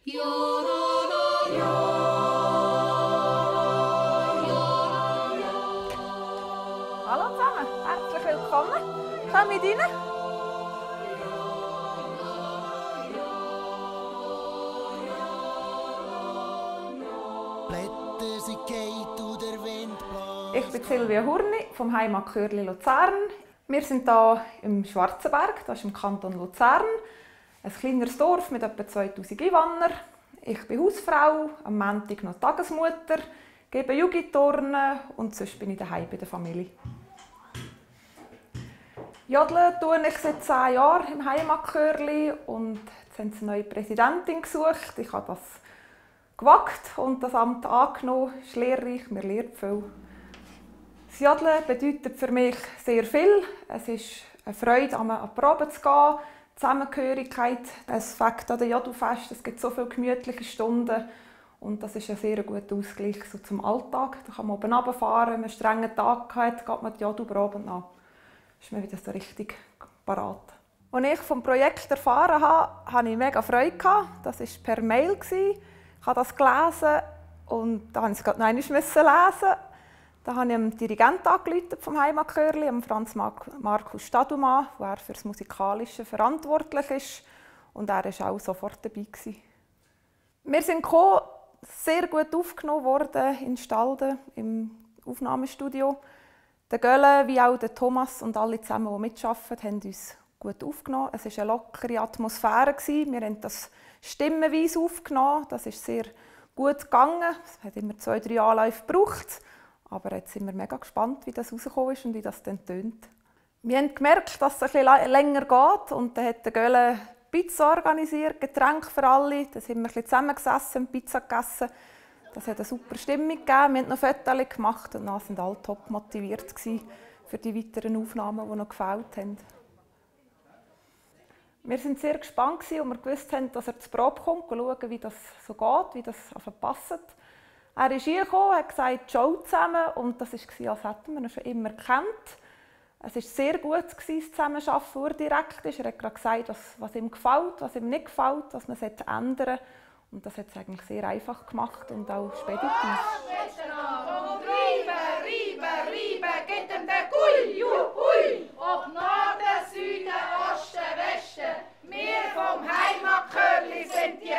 Hallo zusammen, herzlich willkommen. Kommt rein. Ich bin Silvia Hurni vom Heimatchörli Luzern. Wir sind hier im Schwarzenberg, das ist im Kanton Luzern. Ein kleineres Dorf mit etwa 2000 Einwohnern. Ich bin Hausfrau, am Montag noch Tagesmutter, gebe Jugendturnen und sonst bin ich daheim bei der Familie. Jodeln tue ich seit 10 Jahren im Heimatchörli und jetzt haben sie eine neue Präsidentin gesucht. Ich habe das gewagt und das Amt angenommen. Es ist lehrreich, man lernt viel. Das Jodeln bedeutet für mich sehr viel. Es ist eine Freude, an die Probe zu gehen, Zusammengehörigkeit. Es fängt an den Jodelfest, es gibt so viele gemütliche Stunden und das ist ein sehr guter Ausgleich so zum Alltag. Da kann man oben runterfahren, wenn man einen strengen Tag hat, geht man die Jodelprobe und dann ist man wieder so richtig parat. Als ich vom Projekt erfahren habe, hatte ich mega Freude. Das war per Mail. Ich habe das gelesen und da musste ich es gerade noch einmal lesen. Da habe ich dem Dirigenten angerufen vom Heimatchörli, Franz Markus Stadumann, der für das Musikalische verantwortlich ist. Und er war auch sofort dabei. Wir sind sehr gut aufgenommen worden in Stalden, im Aufnahmestudio. Der Gölle, wie auch der Thomas und alle zusammen, die mitarbeiten, haben uns gut aufgenommen. Es war eine lockere Atmosphäre. Wir haben das stimmenweise aufgenommen. Das ist sehr gut gegangen. Es hat immer 2-3 Anläufe gebraucht. Aber jetzt sind wir mega gespannt, wie das rausgekommen ist und wie das dann tönt. Wir haben gemerkt, dass es ein bisschen länger geht. Und dann hat der Gölle Pizza organisiert, Getränke für alle. Da sind wir ein bisschen zusammengesessen und Pizza gegessen. Das hat eine super Stimmung gegeben. Wir haben noch Fotos gemacht und dann waren alle top motiviert für die weiteren Aufnahmen, die noch gefällt haben. Wir waren sehr gespannt, und wir wussten, dass er zur Probe kommt, schauen, wie das so geht, wie das passt. Er ist hiergekommen, hat gesagt, «Ciao zusammen», und das war, als hätten wir ihn schon immer gekannt. Es war sehr gut, das Zusammenarbeiten, wo er direkt ist. Er hat gerade gesagt, was ihm gefällt, was ihm nicht gefällt, was man ändern sollte. Und das hat es eigentlich sehr einfach gemacht und auch speditiv. Riebe, geht ihm der Gui, hui! Ob Norden, Süden, Osten, Westen, wir vom Heimatchörli sind die